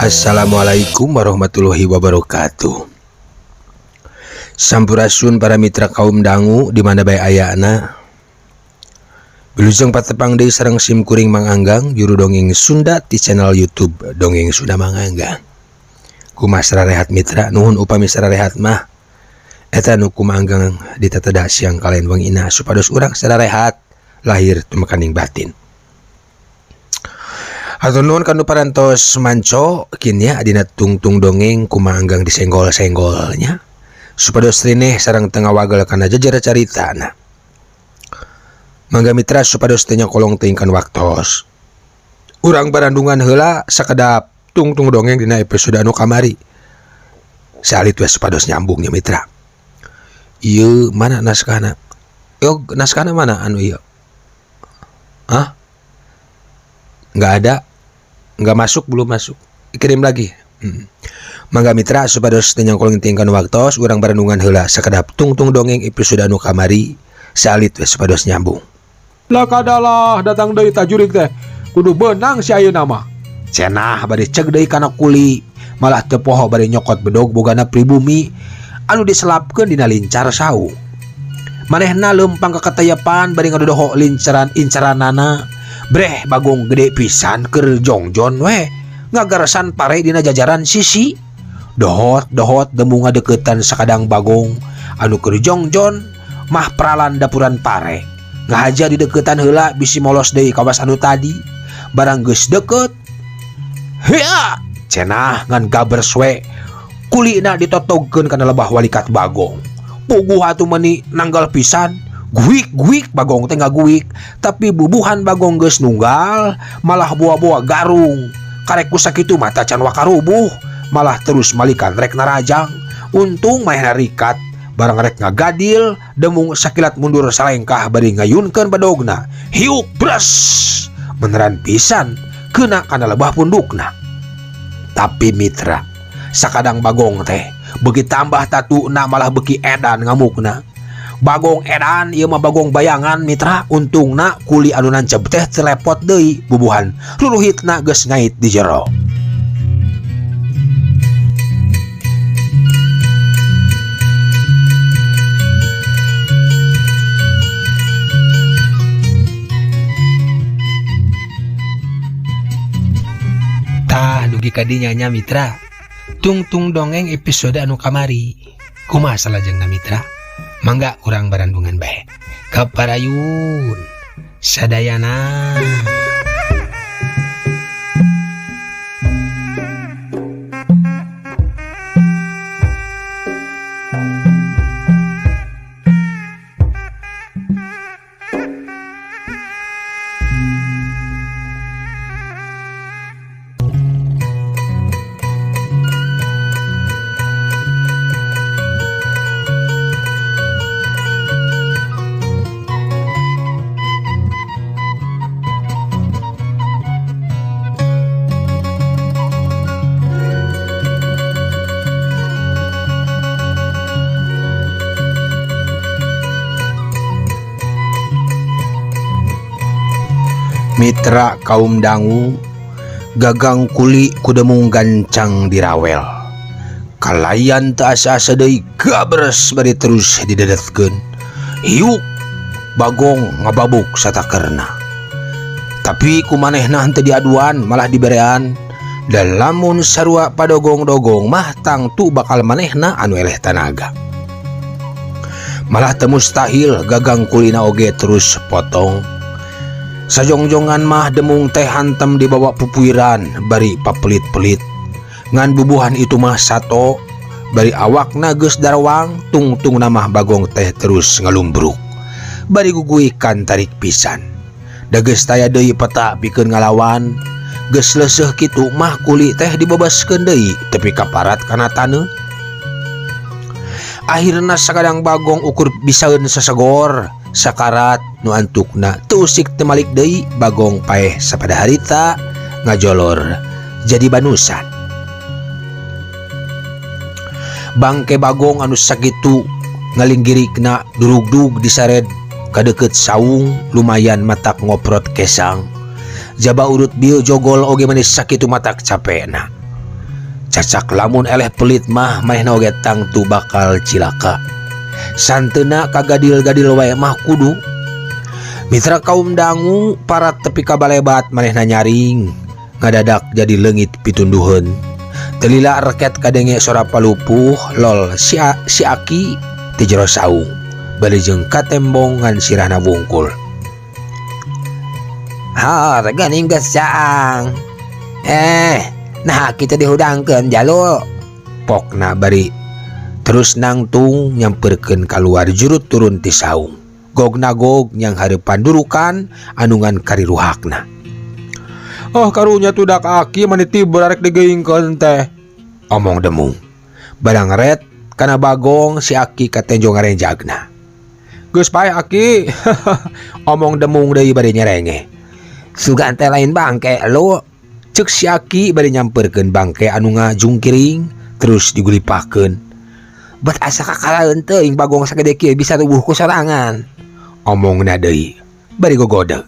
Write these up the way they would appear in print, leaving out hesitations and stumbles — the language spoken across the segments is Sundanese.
Assalamualaikum warahmatullahi wabarakatuh. Sampurasun para mitra kaum dangu di mana bae ayana. Wilujeng patepang deui sareng sim kuring Mang Anggang juru dongeng Sunda di channel YouTube Dongeng Sunda Mang Anggang. Kumaha sararehat mitra, nuhun upami sararehat mah. Eta nu ku Mang Anggang diteteda siang kalayan wengina supados urang sararehat lahir tumekaning batin. Hatur nuhun kanu parantos manco kinya dina tungtung dongeng ku Mang Anggang disenggol-senggolnya supados rineh sareng teu ngawagel kana jejer caritana. Mangga mitra supados teu nyakolong teuing kana waktos. Urang barandungan heula sakedap tungtung dongeng dina episode anu kamari. Salit we supados nyambungnya mitra. Ieu mana naskahna? Yo naskahna mana anu ieu? Hah? Nggak ada? Nggak masuk, belum masuk. Kirim lagi. Mangga mitra supados teu nyangkolong teuing kana waktos, urang barandungan heula sakedap tungtung dongeng episode anu kamari. Salit we supados nyambung. Lah kadalah datang deui tajurik teh. Kudu beunang si ayeuna mah. Cenah bade ceg deui kana kuli, malah teu poho bade nyokot bedog bogana pribumi anu diselapkeun dina lincar saung. Manehna leumpang kakatayepan bari ngadodoho lincaran incaranana. Breh bagong gede pisan keur jongjon we ngagaresan pare dina jajaran sisi. Dohot dohot demu ngadeukeutan sakadang bagong anu keur jongjon mah pralan dapuran pare. Ngahaja di deketan heula bisi molos deui kawas anu tadi. Barang geus deket, hea cenah ngan gabers we kulina ditotogkeun kana lebah walikat bagong. Puguh atuh meuni nanggal pisan. Guik-guik bagong teh ngaguik, tapi bubuhan bagong geus nunggal malah boa-boa garung. Karek ku sakitu mata can wakarubuh, malah terus malikan rek narajang. Untung manehna rikat. Barang rek ngagadil, demung sakilat mundur salengkah bari ngayunkeun bedogna. Hiuk bres, beneran pisan kena kana lebah pundukna. Tapi mitra, sakadang bagong teh beuki tambah tatuna malah beuki edan ngamukna. Bagong edan ieu mah bagong bayangan mitra, untungna kuli anu nanceb teh telepot deui bubuhan ruruhitna geus ngait di jero. Tah dugi ka dinya nya mitra. Tungtung dongeng episode anu kamari. Kumaha salajengna mitra? Mangga urang barandungan bae. Kaparayun sadayana. Mitra kaum dangu gagang kuli kudemung gancang dirawel. Kalayan teu asa-asa deui gabres bari terus didedetkeun. Hiuk bagong ngababuk satakerna. Tapi kumanehna henteu diaduan malah diberean. Dan lamun sarua padogong-dogong mah tangtu bakal manehna anu eleh tanaga. Malah teu mustahil gagang kulina oge terus potong. Sajongjongan mah demung teh hantem dibawa pupuiran bari papelit-pelit. Ngan bubuhan itu mah sato bari awakna geus darawang tungtung namah bagong teh terus ngalumbruk. Bari guguikan tarik pisan. Da geus taya deui peta pikeun ngalawan. Geus leuseuh kitu mah kuli teh dibebaskeun deui tepi ka parat kana taneuh. Akhirna sakadang bagong ukur bisaeun sasegor sakarat nu antukna teu usik teu malik deui bagong paeh sapada harita ngajolor jadi banusan. Bangke bagong anu sakitu ngalinggirikna durugdug disared kadeukeut saung lumayan matak ngoprot kesang. Jaba urut bieu jogol oge manis sakitu matak capena. Cacak lamun eleh pelit mah manehna oge tangtu bakal cilaka. Santeuna kagadil-gadil wae mah kudu. Mitra kaum dangu parat tepi ka balebat manehna nyaring ngadadak jadi leungit pitunduheun. Teu lila reket kadenge sora palupuh lol si aki ti jero saung bari jeung katembong ngan sirahna wungkul. Ha, geuning geus caang. Nah kita dihudangkeun jalu. Pokna bari terus nangtung nyamperkeun kaluar jurut turun ti saung. Gog-nagog nyang hareupan durukan anu ngan kariruhakna. Oh karunya tudak aki mani tiba rek digeingkeun teh. Omong demung. Barang ret kana bagong si aki katenjo ngarenjagna. Geus paeh aki. Omong demung deui bari nyerenge. Sugan teh lain bangke lu. Ceuk si aki bari nyamperkeun bangke anu ngajungkiring terus digulipakeun. Bet asa kakalaeun teuing bagong sagede kieu bisa rubuh ku sorangan. Omongna deui bari gogodeg.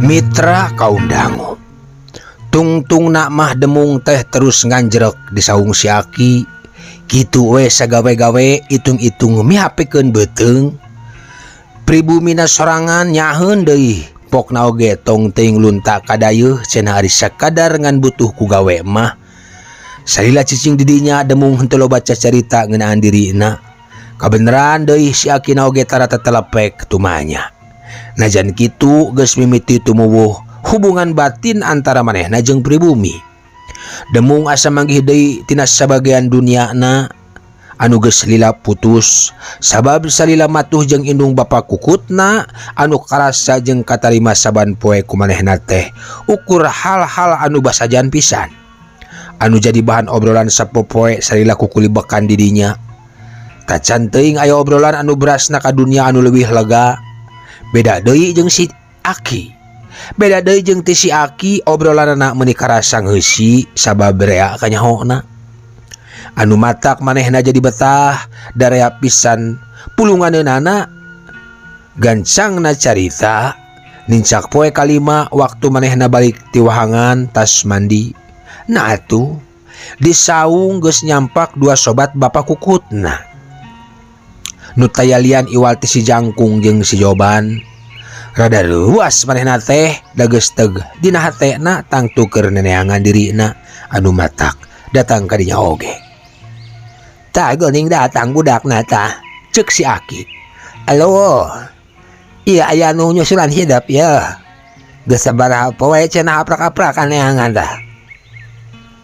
Mitra kaum dangu tungtung nak mah demung teh terus nganjrek di saung si aki. Kitu we sagawe-gawe itung-itung mihapekeun beuteung. Pribumina sorangan nyaheun deui pokna oge tong teuing lunta kadayeuh cenah ari sakadar ngan butuh ku gawe mah. Salila cicing di dinya demung henteu loba cacarita ngeunaan dirina. Kabeneran deui si akina oge tara tetelepek tumanya. Najan kitu geus mimiti tumuwuh hubungan batin antara manehna jeung pribumi. Demung asa manggih deui tina sabagean duniana anu geus lila putus sabab salila matuh jeung indung bapa kukutna anu karasa jeung katarima saban poe ku manehna teh ukur hal-hal anu basajan pisan anu jadi bahan obrolan sapopoe salila kukulibekan di dinya. Tacan teuing aya obrolan anu berasna ka dunia anu leuwih lega. Beda deui jeung si aki. Beda deui jeung ti si aki obrolanana meuni karasa ngeusi sabab rea kanyahona. Anu matak manehna jadi betah darea pisan pulunganeunana. Gancangna carita nincak poe kalima waktu manehna balik ti wahangan tas mandi. Nah atuh di saung geus nyampak dua sobat bapa kukutna. Nu tayalian iwal ti si jangkung jeung si Joban. Rada luas manehna teh da geus teg dina hatena tangtu keur neneangan dirina anu matak datang ka dinya oge. Tah geuning datang budakna tah, ceuk si aki. Alo. Ieu aya nu nyusulan hidep yeuh. Geus sabaraha poe cenah aprak-aprakan neangan tah.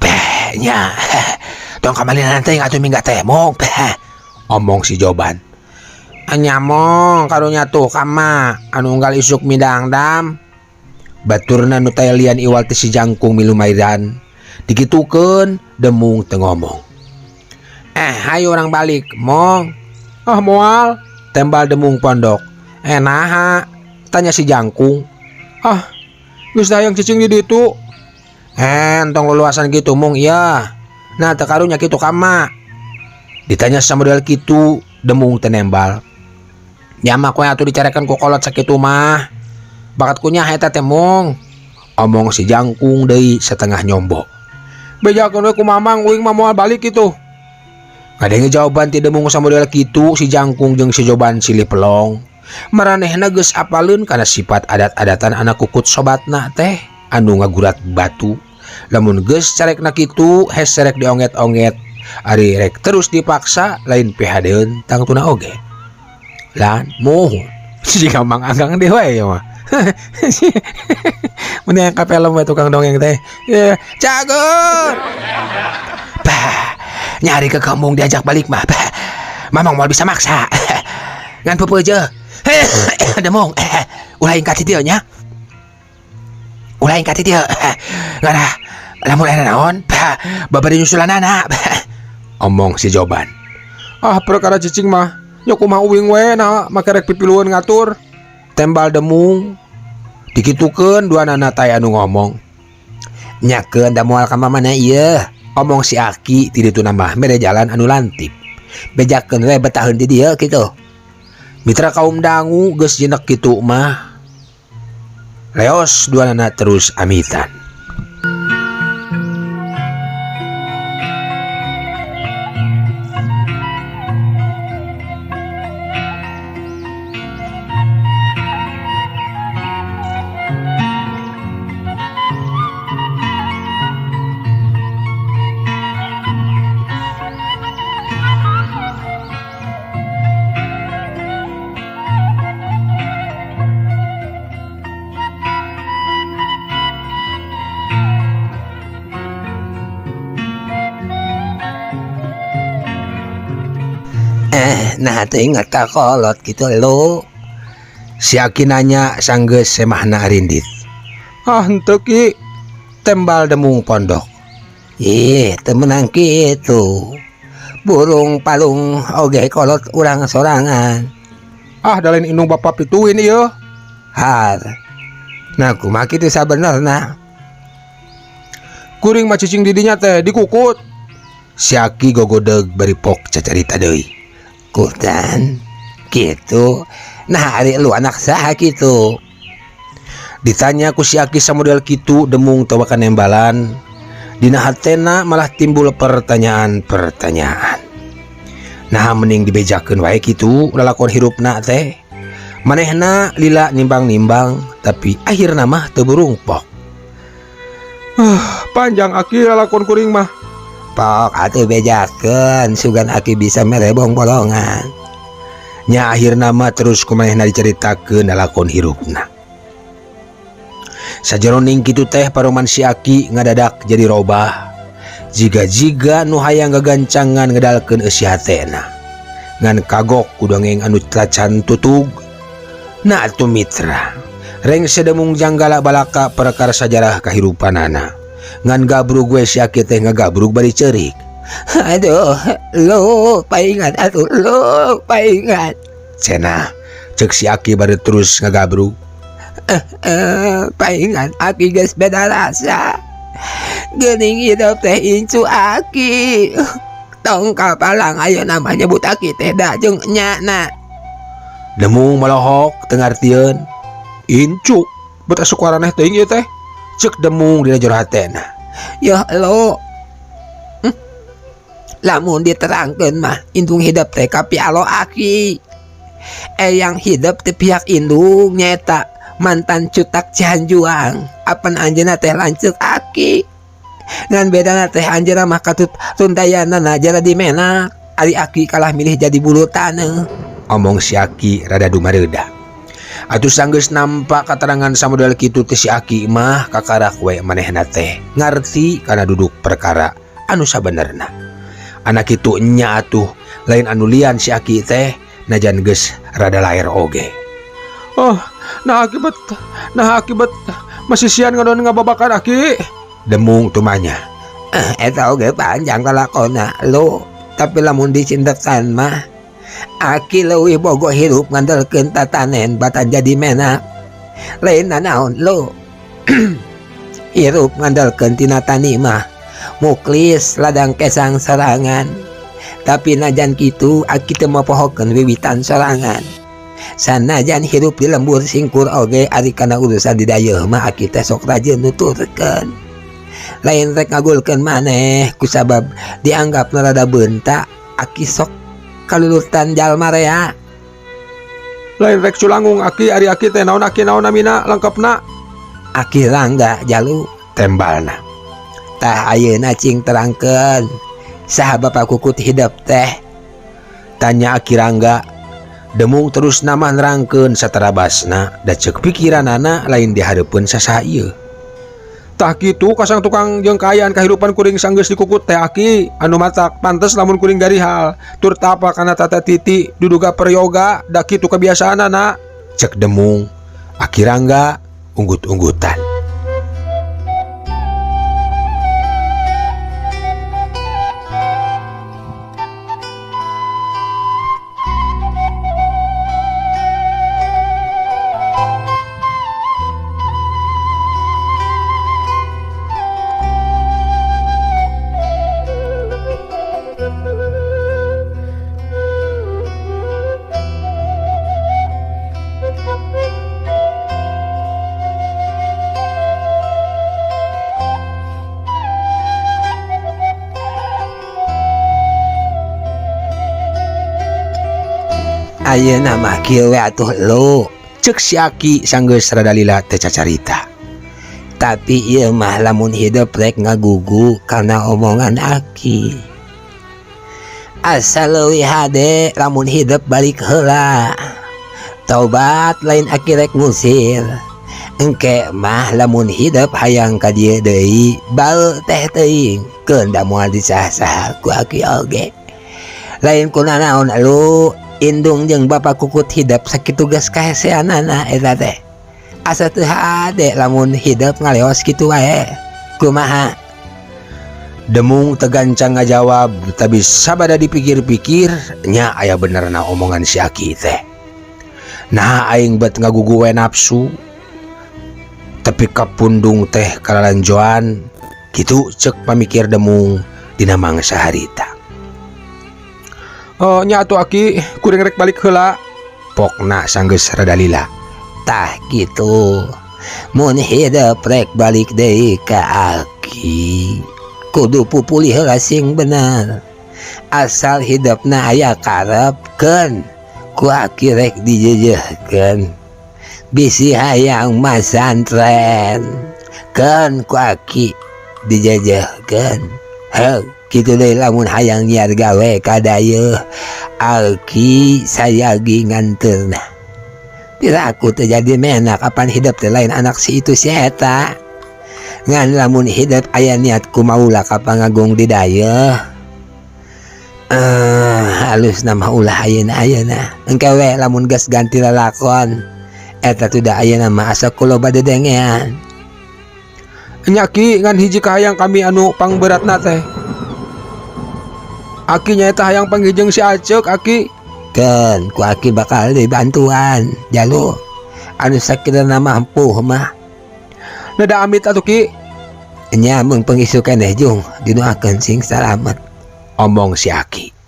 Peh nya. Tong kamalinan teh atuh minggat teh mong peh. Omong si Joban. Anyamong karunya tuh kama anu unggal isuk midangdam. Baturna nu tayalian iwal teh si jangkung milumairan. Dikitukeun demung teu ngomong. Hayu urang balik mong. Ah moal, tembal demung pondok. Naha? Tanya si jangkung. Ah, geus hayang cicing di ditu. Entong luluasan kitu mung ieu. Nah teu karunya kitu kama. Ditanya samodel kitu demung teu nembal. Ya mah koe atuh dicarekan ku kolot sakitu mah. Bakat kunyah eta teh mung. Omong si jangkung deui setengah nyombo. Bejakeun we ku mamang uing mah moal balik kitu. Ngadenge jawaban ti demung samodel kitu si jangkung jeung si Joban silih pelong. Maranehna geus apaleun kana sifat adat-adatan anak kukut sobatna teh anu ngagurat batu. Lamun geus carekna kitu heserek dionget-onget. Ari rek terus dipaksa lain pihadeun tangtuna oge. Lan muhun si Mang Agang deui we mah. Mending ka film we tukang dongeng teh. Cagur. Bah, Nyari ke kampung diajak balik mah. Mamang moal bisa maksa. Ngan pepeje. Demung. Ulah ingkat dieu nya. Ulah ingkat dieu. Ngarah lamun aya naon, babari nyusulanana. Omong si Joban. Ah perkara cicing mah nya kumaha uing we nah make rek pipilueun ngatur. Tembal demung. Dikitukeun duanana teh anu ngomong. Nyakeun da moal ka mamana ieu. Omong si Aki ti ditu nambah mere jalan anu lantip. Bejakeun we betaheun di dieu kitu. Mitra kaum dangu geus jinek kitu mah. Leos duanana terus amitan. Nah teu inget ka kolot kitu lo. Si Aki nanya sanggeus semahna arindit. Ah henteu ki. Tembal demung pondok. Ih, teu meunang kitu. Burung palung oge kolot urang sorangan. Ah da lain indung bapa pituin ieu. Har. Nah kumaha kitu sabenerna? Kuring mah cicing di dinya teh dikukut. Si Aki gogodeg bari pok cacarita deui. Kutan gitu. Nah ari lu anak saha kitu? Ditanya ku si Aki samodel kitu demung teu wakan nembalan. Dina hatena malah timbul pertanyaan-pertanyaan. Nah mending dibejakeun wae kitu lalakon hirupna teh. Manehna lila nimbang-nimbang tapi akhirna mah teu burungpok. Panjang Aki lalakon kuring mah. Pok atuh bejakeun sugan Aki bisa mere bong-bolongan. Nya akhirna mah terus kumanehna dicaritakeun lalakon hirupna. Sajeroning kitu teh paroman si Aki ngadadak jadi robah. Jiga-jiga nu hayang gagancangan ngedalkeun eusi hatena. Ngan kagok ku dongeng anu tacan tutug. Na atuh mitra, rengse demung janggala balaka perkara sajarah kahirupanana. Ngan gabrug we si Aki teh ngagabrug bari ceurik. Aduh, lu paingan atuh, lu paingan. Cenah, ceuk si Aki bari terus ngagabrug. Paingan Aki geus beda rasa. Geuning hidup teh incu Aki. Tong kapalang ayeuna mah nyebut Aki teh da jeung nyana. Demung melohok teu ngartieun. Incu, bet asup waraneh teuing ieu teh. Ceuk demung dina jero hatena. Yah lo. Lamun diterangkeun mah indung hidup teh kapialo Aki. Eyang hidup teh pihak indung nyaeta mantan cutak Cihanjuang. Apan anjeunna teh lanceuk Aki. Ngan bedana teh anjeunna mah katut tundayanana jara dimenak. Ari Aki kalah milih jadi bulu taneuh. Omong si Aki rada dumareuda. Atuh sanggeus nampak katerangan samodel kitu teh si Aki mah kakarak we manehna teh ngarti kana duduk perkara anu sabenerna. Anak kitu nya atuh lain anu lian si Aki teh najan geus rada laer oge. Oh, nah akibat masih sian ngadon ngababakan Aki. Demung tumanya. Eta oge panjang kalakona lo, tapi lamun dicintekan mah Aki leuwih bogo hirup ngandelkeun tatanen batan jadi menak. Lain nanaon lo. Hirup ngandelkeun tina tani mah muklis ladang kesang sorangan. Tapi najan kitu Aki teu mopohokeun wiwitan sorangan. Sanajan hirup di lembur singkur oge ari kana urusan di dayeuh mah Aki teh sok rajin nuturkeun. Lain rek ngagulkeun maneh kusabab dianggap rada beunta Aki sok kalulutan jalma rea. Lain rek culangung Aki ari Aki teh naon Aki naon namina lengkapna. Aki Rangga jalu tembalna. Tah ayeuna cing terangkeun saha bapa kukut hidup teh? Tanya Aki Rangga. Demung terus nama nerangkeun satarabasna da ceuk pikiranana lain dihareupeun sasaha ieu. Tah kitu kasang tukang jeung kaayaan kahirupan kuring sanggeus dikukut teh aki anu matak pantes lamun kuring garihal tur tapa kana tata titi duduga peryoga da kitu kebiasaanana cek Demung Aki Rangga unggut-unggutan. Ayeuna mah kieu we atuh lu cek si Aki sanggeus rada lila teu cacarita. Tapi ieu mah lamun hidup rek ngagugu kana omongan Aki. Asa leuwih hade lamun hidup balik heula. Tobat lain Aki rek ngusir. Engke mah lamun hidup hayang ka dieu deui bae teh teuing keun da moal disah-sah ku Aki oge. Lain kunanaon lu indung jeung bapak kukut hidup sakitu geus kaheseanana eta teh. Asa teu hade lamun hidup ngaleos kitu wae. Kumaha? Demung tegancang ngajawab tapi sabada dipikir-pikir nya aya benerna omongan si Aki teh. Nah aing bet ngagugu we nafsu. Tapi kapundung teh kalalanjoan kitu cek pamikir Demung dina mangsa harita. Oh nya atuh Aki kuring rek balik heula pokna sanggeus rada lila. Tah kitu mun hidup rek balik deui ka Aki kudu pupulih heula sing bener. Asal hidupna aya karepkeun ku Aki rek dijejehkeun. Bisi hayang masantren keun ku Aki dijejehkeun. Heuh kitu deui lamun hayang nyiar gawe ka dayeuh Aki sayagi nganteurna. Piraku teu jadi menak apan hidup teh lain anak si itu si eta. Ngan lamun hidup aya niat ku maula ka pangagung di dayeuh. Halusna mah ulah ayeuna-ayeuna. Engke we lamun geus ganti lalakon eta tuh da ayeuna mah asa ku loba dedengean. Nya Ki ngan hiji kahayang kami anu pangberatna teh. Aki nyaeta hayang panggih jeung si Acek Aki. Keun ku Aki bakal dibantuan jalu anu sakirana mampu mah. Neda amit atuh Ki. Nya mung pengisu keneh jung didoakeun sing salamet omong si Aki.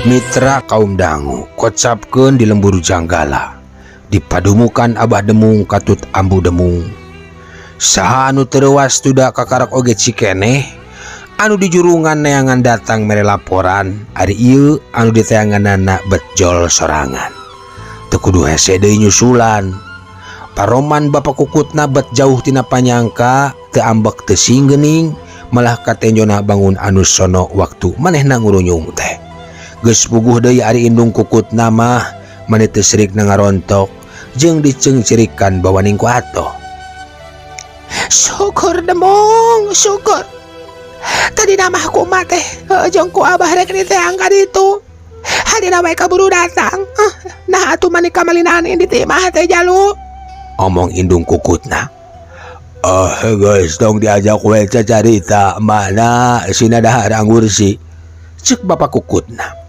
Mitra kaum dangu kocapkeun di lembur Janggala dipadumukan Abah Demung katut Ambu Demung. Saha anu teu reuas tuda kakarak oge cikeneh anu dijurungan neangan datang mere laporan ari ieu anu diteanganana betjol sorangan. Teu kudu hese deui nyusulan. Paroman bapak kukutna bet jauh tina panyangka teu ambek teu singgening malah katenjona bangun anu sono waktu manehna ngurunyung teh. Geus puguh deui ari indung kukutna mah mani teu sirikna ngarontok jeung diceungcirikan bawaning ku atoh. Syukur Demung, syukur. Tadi nama aku mah teh jeung ku abah rek diteang ka ditu. Hadina wae kaburu datang. Nah atuh mani kamalinaan di timah teh jalu. Omong indung kukutna. Ah geus tong diajak we cacarita mana sina dahar anggur si. Cek bapak kukutna.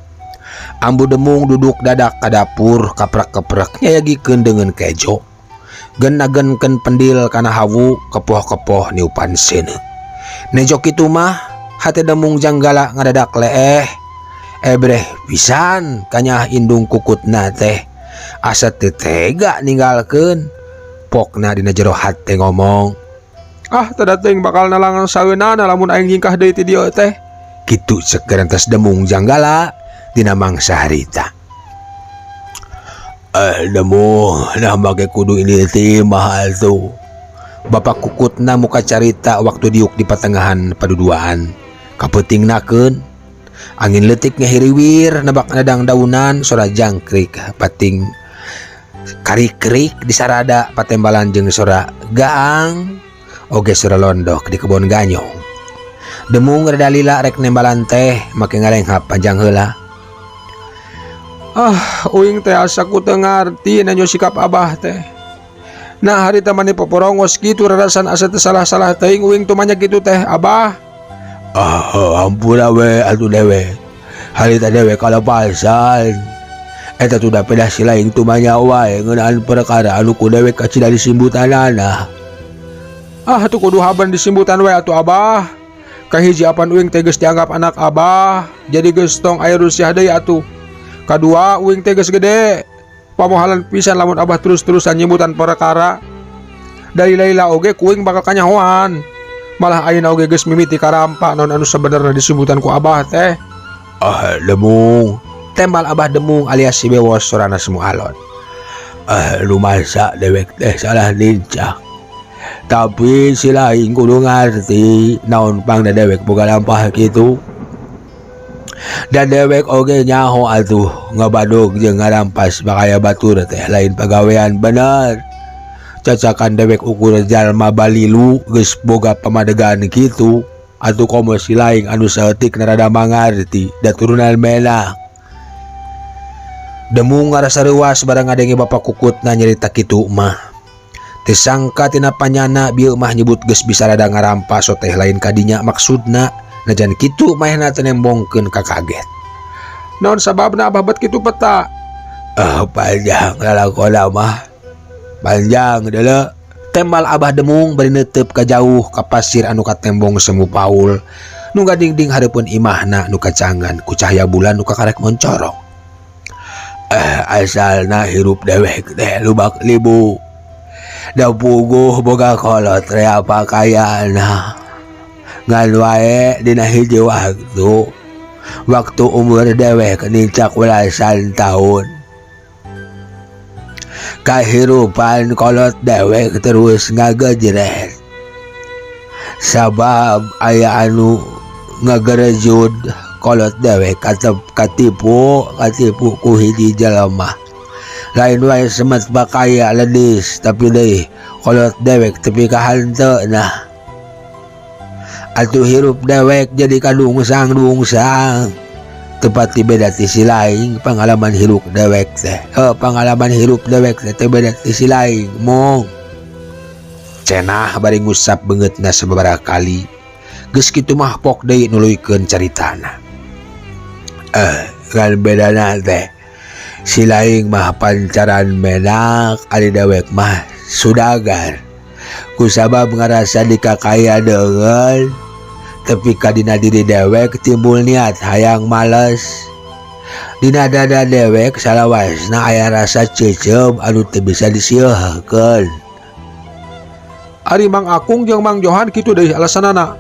Ambu Demung duduk dadak ka dapur kaprak-keprek nyayagikeun deungeun kejo. Genagenkeun pendil kana hawu kepoh-kepoh niupan seuneu. Nejo kitu mah hate Demung Janggala ngadadak leeh. Ebreh pisan kanyaah indung kukutna teh. Asa teu tega ninggalkeun. Pokna dina jero hate ngomong. Ah, tada teuing bakal nalangan saeunana lamun aing nyingkah deui ti dieu teh. Kitu cek gerentas Demung Janggala dina mangsa harita. Demung, nah make kudu ini teh mahal tuh. Bapak kukutna muka carita waktu diuk di patengahan paduduaan. Kapeutingnakeun. Angin leutik ngahiriwir nebak nadang daunan sora jangkrik pating karikrik di sarada patembalan jeung sora gaang oge sora londok di kebon ganyong. Demung rada lila rek nembalan teh make ngalenghap panjang heula. Ah, uing teh asa ku teu ngarti nanyo sikap abah teh. Nah, harita mani poporongos kitu rarasan asa teu salah-salah teuing uing tumanya kitu teh abah. Ah, ampura we atuh dewek. Harita dewek kalepasan. Eta tuh da pedah si lain tumanya wae ngeunaan perkara anu ku dewek kacida disimbutanana. Ah, atuh kudu haban disimbutan we atuh abah. Kahiji apan uing teh geus dianggap anak abah, jadi geus tong aya rusiah deui atuh. Kadua uing teh geus gede. Pamohalan pisan lamun abah terus-terusan nyimutan perkara. Dari laila oge kuing bakal kanyahoan. Malah ayeuna oge geus mimiti karampa naon anu sabenerna disimbutan ku abah teh. Ah, Demung. Tembal abah Demung alias si Bewos sorana semu alon. Ah, lumasa dewek teh salah lincah. Tapi si lain kudu ngarti naon pangna dewek boga lampah kitu. Dan dewek oge nyaho atuh ngabadog jeung ngarampas bakaya batur teh lain pagawean bener. Cacakan dewek ukur jalma balilu geus boga pamadegan kitu. Atuh komo si lain anu saeutik rada mangarti da turunan menak. Demung ngarasa reuas barang ngadenge bapak kukutna nyerita kitu mah. Teu sangka tina panyana bieu mah nyebut geus bisa rada ngarampas so teh lain kadinya maksudna. Najan kitu mahna teh nembongkeun kakaget. Naon sababna abah bet kitu peta? Ah, panjang lalakona mah. Panjang deuleu. Tembal abah Demung bari neuteup ka jauh ka pasir anu katembong semu paul. Nu gadingding hareupeun imahna nu kacangan ku cahaya bulan nu kakarek moncorong. Asalna hirup dewek teh lubak libu. Da puguh boga kolot rea pakayana. Ngan wae dina hiji waktu. Waktu umur dewek nincak belasan tahun. Kahirupan kolot dewek terus ngagejret. Sabab aya anu ngagerejud kolot dewek katep katipu, katipu ku hiji jelema. Lain wae semet bakaya ledis tapi deui kolot dewek tepi ka hanteu nah. Atuh hirup dewek jadi kadungsang-dungsang. Tepati beda ti si lain pengalaman hirup dewek teh. Pengalaman hirup dewek teh teu beda ti si lain mong. Cenah bari ngusap beungeutna sababaraha kali. Geus kitu mah pok deui nuluykeun caritana. Kan bedana teh. Si lain mah pancaran menak, ari dewek mah sudagar. Kusabab ngarasa dikakaya deungeun, tepi ka dina diri dewek timbul niat hayang males. Dina dada dewek salawasna aya rasa ceuceum anu teu bisa disiekeun. Ari Mang Akung jeung Mang Johan kitu deui alasanana.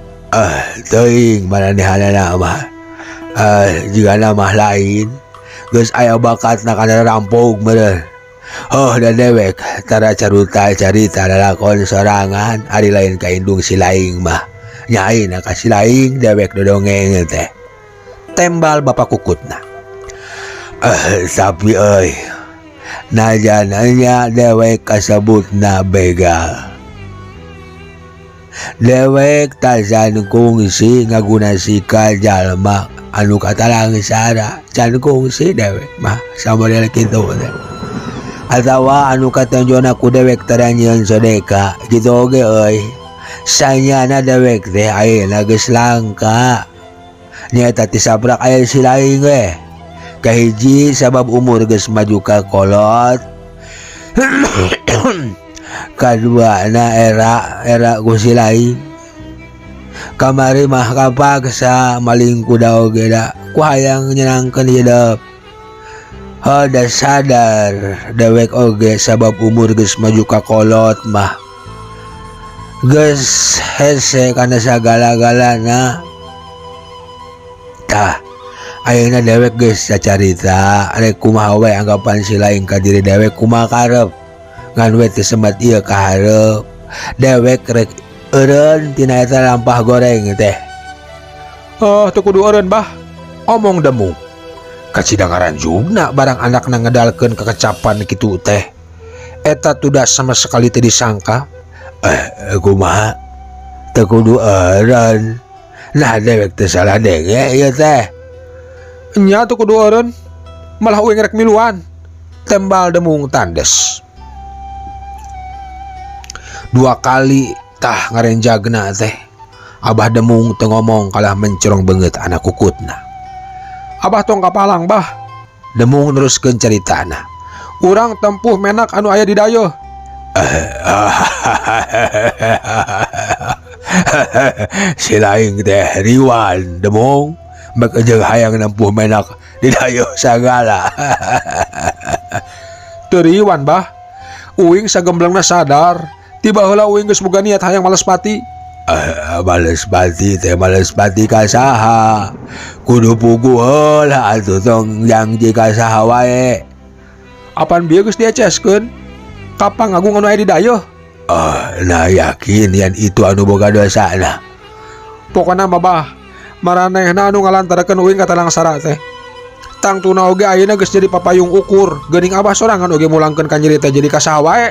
Teuing maranehanana mah. Jigana mah lain. Geus aya bakatna kana rampok meureun. Oh, da dewek tara caruta carita lalakon sorangan ari lain ka indung si laing mah. Nyaina ka si laing dewek dodongeng teh. Tembal bapak kukutna. Tapi euy, najan nya dewek kasebutna begal. Dewek tasan kungsi ngagunasika jalma anu katalangsara can kungsi dewek mah samodel kitu teh. Atawa anu katonjona ku dewek tara nyieun sodeka kitu oge euy. Sanyana dewek teh ayeuna geus langka. Nyaeta ti saprak aya si laing we. Kahiji sabab umur geus maju ka kolot. Kadua na era era ku si laing. Kamari mah kapaksa maling kuda oge da ku hayang nyenangkeun hidup. Heuh sadar dewek oge sabab umur geus maju ka kolot mah geus hese kana sagala-galana. Tah, ayeuna dewek geus sacarita rek kumaha we anggapan si laing ka diri dewek kumaha karep ngan we teu semat ieu ka hareup dewek rek eureun tina eta lampah goreng teh. Oh, teu kudu eureun, Bah. Omong Demung. Kacida ngaranjugna barang anakna ngedalkeun kekecapan kitu teh. Eta tuda sama sekali teu disangka. Kumaha? Teu kudu eureun. Nah, dewek teu salah denge ieu teh. Nya teu kudu eureun. Malah uing rek miluan. Tembal Demung tandes. Dua kali tah ngarenjagna teh. Abah Demung teu ngomong kalah mencerong beungeut anak kukutna. Abah tong kapalang, Bah. Demung neruskeun caritana. Urang tempuh menak anu aya di dayeuh. Si laing teh riwan Demung mek jeung hayang nempuh menak di dayeuh sagala. Teu riwan, Bah. Uing sagemblengna sadar. Tiba heula uing geus boga niat hayang males pati. Males pati teh males pati ka saha? Kudu puguh heula atuh tong jangji ka saha wae. Apan bieu geus dieceskeun? Ka pangagung anu aya di dayeuh? Nah yakin yen itu anu boga dosana. Pokona mah, Bah, maranehna anu ngalantarkeun uing ka Talangsara teh. Tangtuna oge ayeuna geus jadi papayung ukur, geuning Abah sorangan oge mulangkeun ka nyeri teh jadi ka saha wae.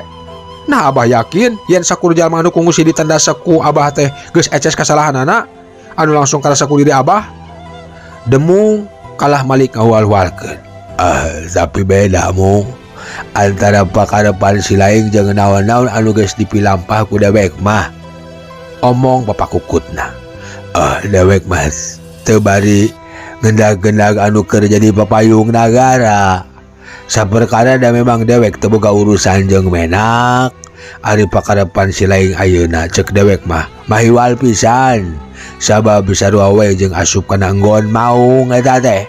Nah, Abah yakin yen sakur jalma anu kungsi ditanda ku Abah teh geus eces kasalahanana anu langsung karasa ku diri Abah. Demung kalah malik ngahual-hualkeun. Tapi beda mung antara pakarepan si laing jeung naon-naon anu geus dipilampah ku dewek mah. Omong bapak kukutna. Dewek mah teu bari ngendag-gendag anu keur jadi papayung nagara. Saperkara da memang dewek teu boga urusan jeung menak. Ari pakarepan si laing ayeuna cek dewek mah mahiwal pisan. Sabab sarua we jeung asup kana enggon maung eta teh.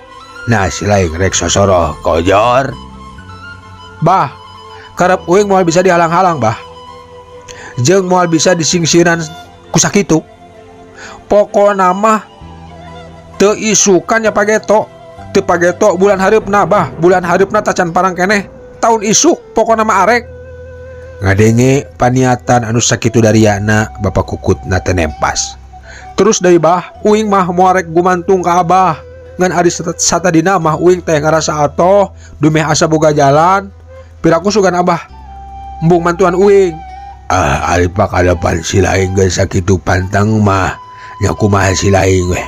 Nah si laing rek sosoroh kojor. Bah, karep uing moal bisa dihalang-halang, Bah. Jeung moal bisa disingsiran ku sakitu. Pokona mah teu isukan nya pageto. Teu pageto bulan hareupna, Bah. Bulan hareupna tacan parang keneh. Tahun isuk pokona mah arek. Ngadenge paniatan anu sakitu dariana bapak kukutna teh nempas. Terus deui, Bah, uing mah moal rek gumantung ka Abah. Ngan ari satadina mah uing teh ngarasa atoh dumeh asa boga jalan. Piraku sugan Abah embung mantuan uing. Ari pakadepan si laing geus sakitu pantang mah nya kumaha si laing weh.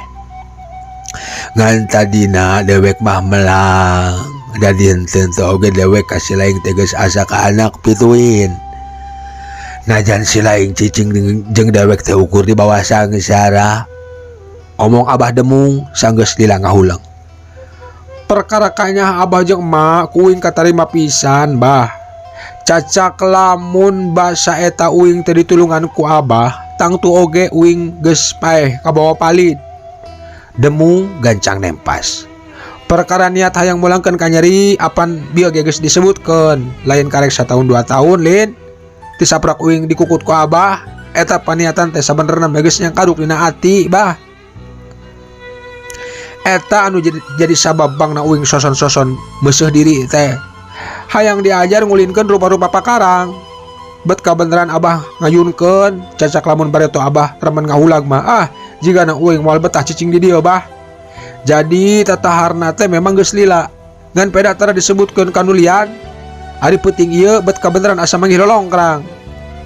Ngan tadina dewek mah melang. Dadi henteu oge dewek ka si laing teh geus asa ka anak pituin. Najan si laing cicing jeung dewek teh ukur di bawah sangsara. Omong Abah Demung sanggeus lila ngahuleng. Perkara kanya Abah jeung emak ku uing katarima pisan, Bah. Cacak lamun basa eta uing teh ditulungan ku Abah, tangtu oge uing geus paeh kabawa palid. Demung gancang nempas. Perkara niat hayang mulangkeun ka nyeri apan bieu ge geus disebutkeun, lain karek satahun 2 tahun lin. Ti saprak uing dikukut ku Abah, eta paniatan teh sabenerna mah geus nyangkaduk dina ati, Bah. Eta anu jadi sabab bangna uing soson-soson meuseuh diri teh. Hayang diajar ngulinkeun rupa-rupa pakarang. Bet kabeneran Abah ngayunkeun, cacak lamun bareto Abah remen ngahulag mah, jigana uing moal betah cicing di dieu, Bah. Jadi tataharna teh memang geus lila. Ngan peda tara disebutkeun kanulian. Ari peuting ieu bet kabeneran asa manggih lolongkrang.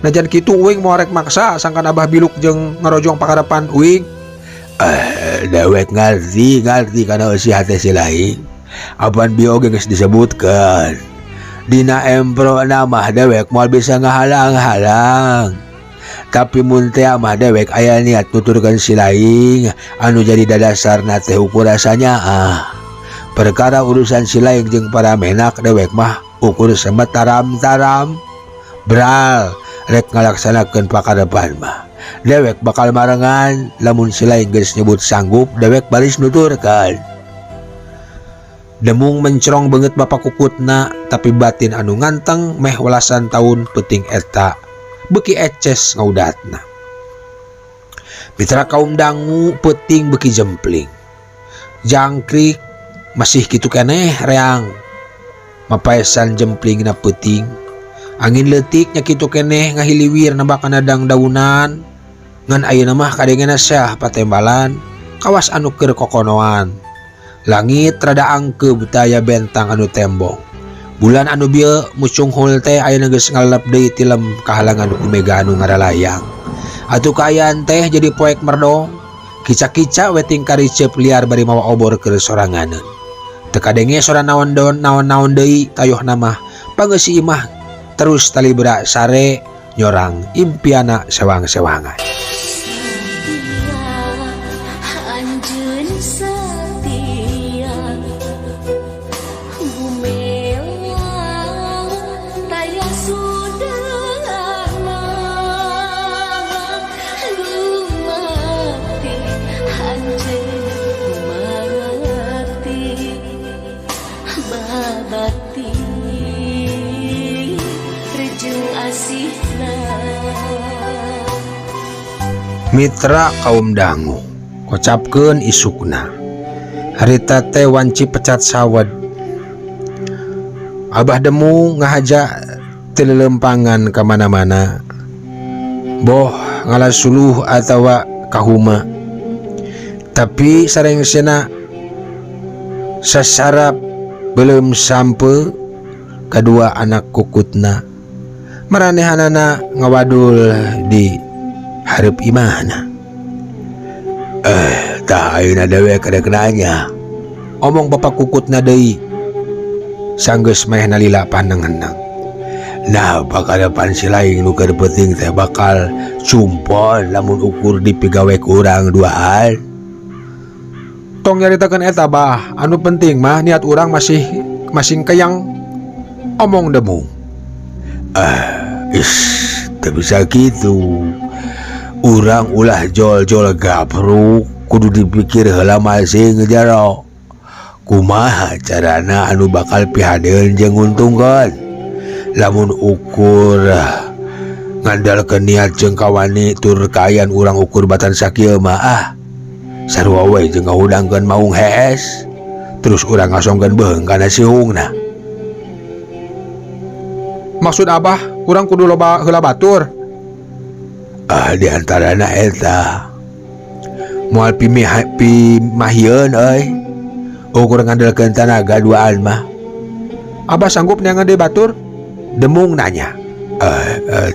Najan kitu uing moal rek maksa sangkan Abah biluk jeung ngarojong pakarepan uing. Dewek ngarti kana eusi hate si laing. Apan bieu oge geus disebutkeun. Dina empro mah dewek moal bisa ngahalang-halang. Tapi mun teh mah dewek aya niat nuturkeun si laing anu jadi dadasarna teh ukur rasanya ah. Perkara urusan si laing jeung para menak dewek mah ukur sama taram-taram bral rek ngalaksanakeun pakarepan mah. Dewek bakal marengan lamun si laing geus nyebut sanggup dewek baris nuturkeun. Demung mencrong beungeut bapak kukutna tapi batin anu nganteng meh welasan tahun peuting eta beuki eces ngaudatna. Mitra kaum dangu peuting beuki jempling. Jangkrik masih kitu keneh reang. Mapaesan jemplingna peuting. Angin leutik nya kitu keneh ngahiliwir nabakana dangdaunan. Ngan ayeuna mah kadengena syah patembalan kawas anu keur kokonoan. Langit rada angkeub taya bentang anu tembong. Bulan anu bieu mucunghul teh ayeuna geus ngalep deui tilem kahalangan ku mega anu ngaralayang. Atuh kaayaan teh jadi poek merdong. Kica-kica we tingkar riceup liar bari mawa obor keur soranganeun. Teu kadenge sora naon don naon-naon deui tayohna mah pangeusi imah terus talibra sare nyorang impiana sewang-sewangan. Mitra kaum dangu kocapkeun isukna harita teh wanci pecat sawed. Abah Demung ngahaja teu lelempangan ka mana-mana boh ngalasuluh atawa kahuma tapi sarengsena sasarap belum sampe kedua anak kukutna maranehanana ngawadul di hareup imahna. Tah ayeuna dewek rek nanya. Omong bapak kukutna deui. Sanggeus meh nalila panengenang. Nah, bakal depan si laing nu keur peuting teh bakal cumpon lamun ukur dipigawe ku urang duaan. Tong nyaritakeun eta bah, anu penting mah niat urang masih masing keyang. Omong Demung. Is, teu bisa kitu. Urang ulah jol-jol gabruk kudu dipikir heula masing jero. Kumaha carana anu bakal pihadeun jeung nguntungkeun. Lamun ukur ngandalkeun niat jeung kawani tur kaayaan urang ukur batan sakieu mah ah. Sarua we jeung ngahudangkeun maung hees. Terus urang ngasongkeun beuheung kana sihungna. Maksud abah urang kudu loba heula batur. Ah, di antarana eta moal pimahieun euy. Ukur ngandalkeun tanaga duaan mah. Abah sanggup neangan deui batur? Demung nanya.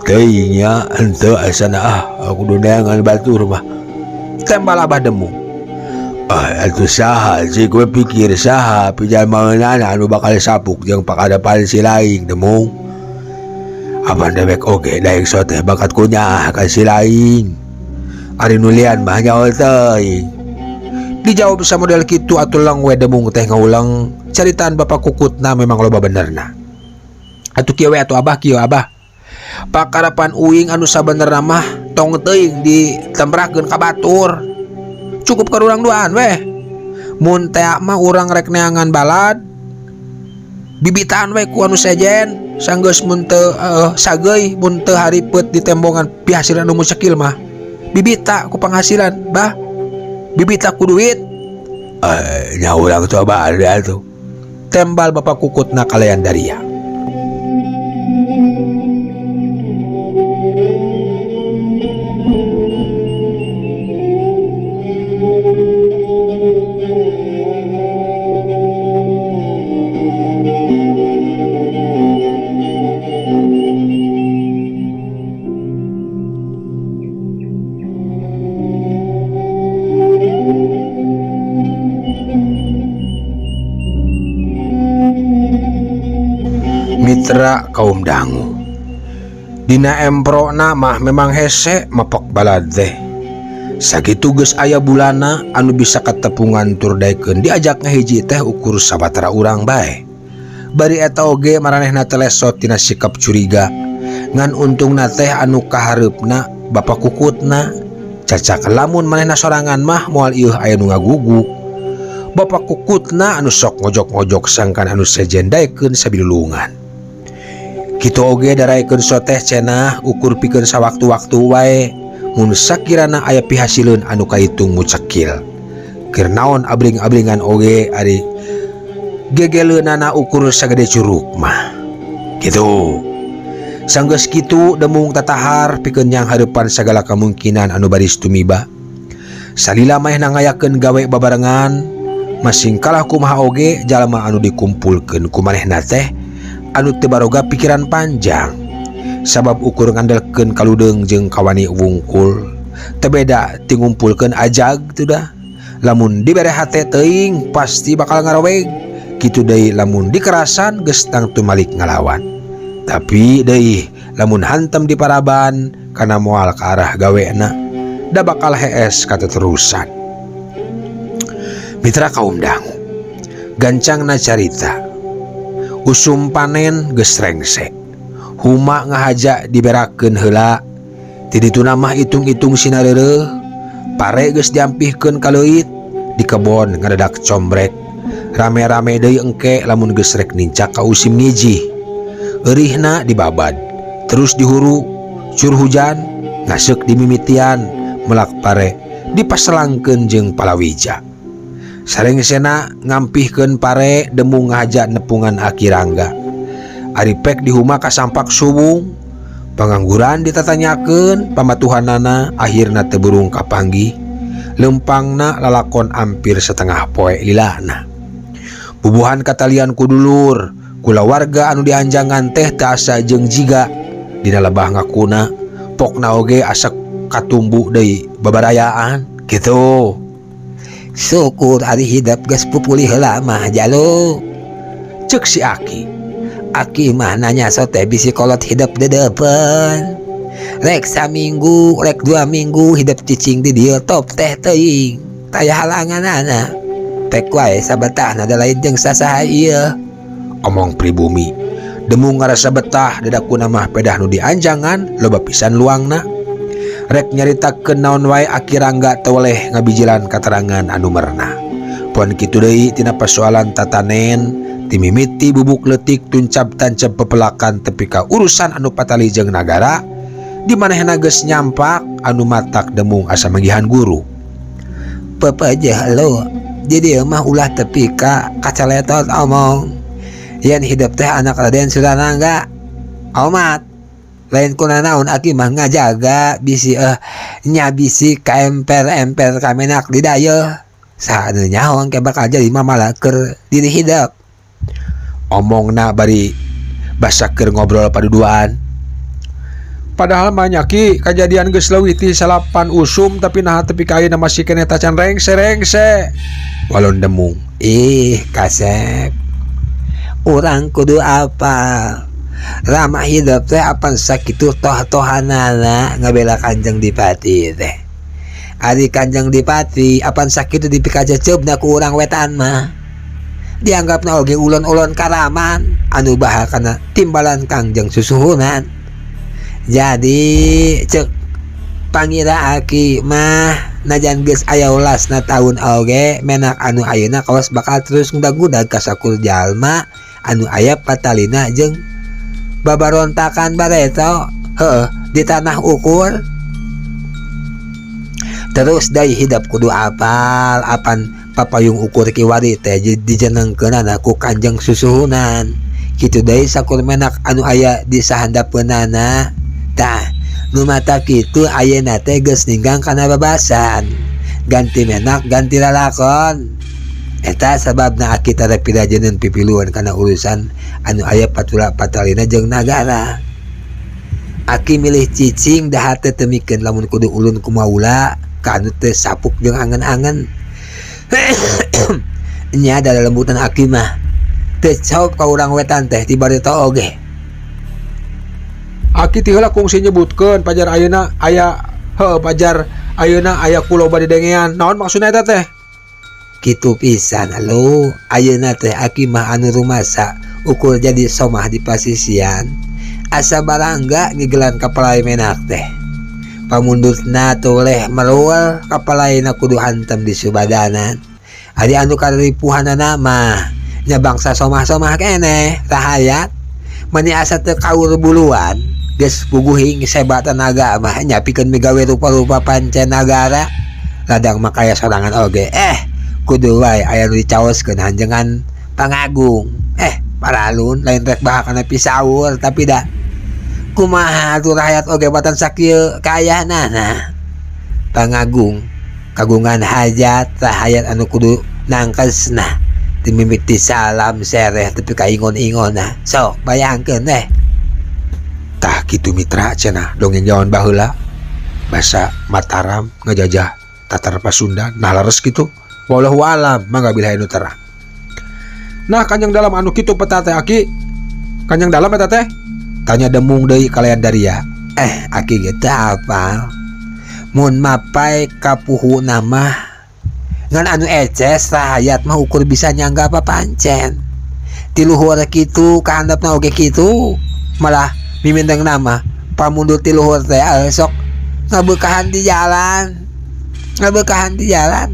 Teuing nya henteu asana ah kudu neangan batur mah. Tembal Abah Demung. Atuh saha sih kowe pikir saha pijalmaeunana anu bakal sapuk jeung pakadapan si laing Demung. Apan dewek oge daek so teh bakat kunyah ka si laing. Ari nu lian mah nyaho teuing. Dijawab samodel kitu atuh lang we Demung teh ngaulang caritaan bapak kukutna memang loba benerna. Atuh kieu we atuh abah kieu abah. Pakarapan uing anu sabenerna mah tong teuing ditembrahkeun ka batur. Cukup ka urang duaan weh. Mun tea mah urang rek neangan balad. Bibitaan we ku anu sejen. Sanggeus mun teu sageuy mun teu haripet di tembongan pihasilan anu mucekil mah. Bibita ku penghasilan bah. Bibita ku duit. Nya urang coba ada tuh. Tembal bapak kukutna kalayan daria. Mitra kaum dangu dina emprona mah memang hese mapok balad teh. Sakitu geus aya bulana anu bisa katepungan tur daekeun diajak ngahiji teh ukur sabatara urang bae. Bari eta oge maranehna teh lesot tina sikap curiga. Ngan untungna teh anu kahareupna bapa kukutna. Cacak lamun manehna sorangan mah moal ieuh aya nu ngagugu. Bapa kukutna anu sok ngojok-ngojok sangkan anu sejen daekeun sabilulungan. Kitu oge daraekeun soteh cenah ukur pikeun sawaktu-waktu wae. Mun sakirana aya pihasileun anu kaitung mucekil. Keur naon abring-abringan oge ari gegeleunana ukur sagede curug mah. Kitu. Sanggeus kitu demung tatahar pikeun nyang hareupan sagala kamungkinan anu baris tumiba. Salila manehna ngayakeun gawe babarengan, masing kalah kumaha oge jalma anu dikumpulkeun ku manehna teh anu teu baroga pikiran panjang. Sabab ukur ngandelkeun kaludeung jeung kawani wungkul teu beda ti ngumpulkeun ajag teu dah. Lamun dibere hate teuing pasti bakal ngaroweg. Kitu deui lamun dikerasan geus tangtu malik ngalawan. Tapi deui lamun hantem di paraban kana moal ka arah gawena da bakal hees kateterusan. Mitra kaum dangu gancangna carita usum panen geus rengse. Huma ngahaja diberakeun heula. Ti dituna mah hitung-hitung sinareureuh. Pare geus diampihkeun ka leuit, di kebon ngadadak combrek. Rame-rame deui engke lamun geus rek nincak ka usim ngijih. Eurihna dibabad, terus dihuru, cur hujan, ngaseuk dimimitian, melak pare dipaselangkeun jeung palawija. Sarengsena ngampihkeun pare demung ngahaja nepungan Aki Rangga. Ari pek di huma kasampak suwung, pangangguran ditatanyakeun pamatuhanana akhirna teu burung kapanggih, lempangna lalakon ampir setengah poe lilana. Bubuhan katalian ku dulur, kulawarga anu dianjangan teh teu asa jeung jiga dina lebah ngakuna, pokna oge asa katumbu deui babarayaan kitu. Syukur ari hidep geus pupulih heula mah jalu. Ceuk si Aki. Aki mah nanya sote bisi kolot hidep dedepen. Rek saminggu, rek 2 minggu hidep cicing di dieu top teh teuing. Taya halanganana. Pek wae sabetahna da lain jeung sasaha ieu. Omong pribumi. Demung ngarasa betah dadakuna mah pedah nu dianjangan loba pisan luangna. Rek nyaritakeun naon wae Aki Rangga teu weleh ngabijilan katerangan anu merenah. Pon kitu deui tina persoalan tatanen timimiti bubuk leutik tuncap tancap pepelakan tepi ka urusan anu patali jeung nagara di manehna geus nyampak anu matak demung asa manggihan guru. Pepejeh lo, jadi mah ulah tepi ka kacaletot omong. Yen hidup teh anak Raden Suranangga omat. Lain kuna naon aki mah ngajaga bisi nya bisi ka emper-emper kamenak di dayeuh. Saha anu nyaho engke bakal jadi mamala keur diri hidup. Omongna bari basa keur ngobrol paduduaan. Padahal mah nya Ki kajadian geus leuwih ti 8 usum tapi naha tepi ka ayeuna masih keneh tacan rengse-rengse. Walon demung. Ih kasep. Urang kudu apa? Ramah hidup teh apan sakitu toh-tohanana ngabela Kanjeng Dipati teh. Ari Kanjeng Dipati apan sakitu dipikaceceupna ku urang wetan mah. Dianggapna oge ulon-ulon karaman anu bahal kana timbalan Kangjeng Susuhunan. Jadi cek pangira aki mah najan geus aya ulasna taun oge menak anu ayeuna kawas bakal terus ngudag-ngudag ka sakur jalma anu aya patalina jeung babarontakan bareto heuh di tanah ukur. Terus deui hidup kudu apal apan papayung ukur kiwari teh dijenengkeunana ku Kanjeng Susuhunan. Kitu deui sakur menak anu aya di sahandapeunana. Tah nu mata kitu ayeuna teh geus ninggang kana babasan. Ganti menak ganti lalakon. Eta sababna aki tara pirajeunkeun pipiluan kana urusan anu aya patula patalina jeung nagara. Aki milih cicing dahar teh teu mikeun lamun kudu ulun kumaula ka anu teh sapuk jeung angen-angen. Nya da lembutan aki mah teu caup ka urang wetan teh ti barito oge. Aki ti heula kungsi nyebutkeun pajar ayeuna aya heuh pajar Ayeuna aya ku loba didengean. Naon maksudna eta teh? Kitu pisan alo, ayeuna teh aki mah anu rumasa ukur jadi somah di pasisian. Asa barangga ngigelan kapalai menak teh. Pamundutna toleh merual kapalaina kudu hantem di subadanan. Ari anu kariripuhanana mah nya bangsa somah-somah keneh rahayat. Mani asa teu kaur buluan geus puguhing seba tenaga mah nya pikeun migawe rupa-rupa pancen nagara. Ladang mah kaya sorangan oge. Kudu wae aya nu dicaoskeun hanjengan pangagung. Paralun lain rek bahakana pisaur tapi da kumaha atuh rahayat oge batan sakieu kaayaanana. Pangagung kagungan hajat rahayat anu kudu nangkesna dimimiti salam sereh tepi ka ingon-ingonna. Sok bayangkeun teh. Tah kitu mitra cenah dongeng jaman baheula. Basa Mataram ngajajah Tatar Pasundan nah leres kitu. Wallahu alam mangga bilih anu terang. Nah kanjeng dalam anu kitu peta teh aki. Kanjeng dalam eta teh? Tanya demung deui kalayan daria. Aki ge teu apal. Mun mapai kapuhu nama ngan anu eces rahayat mah ukur bisa nyangga apa pancen. Ti luhur kitu ka handapna oge kitu. Malah miminteng nama pamundut ti luhur teh sok ngabeukahan di jalan. Ngabeukahan di jalan.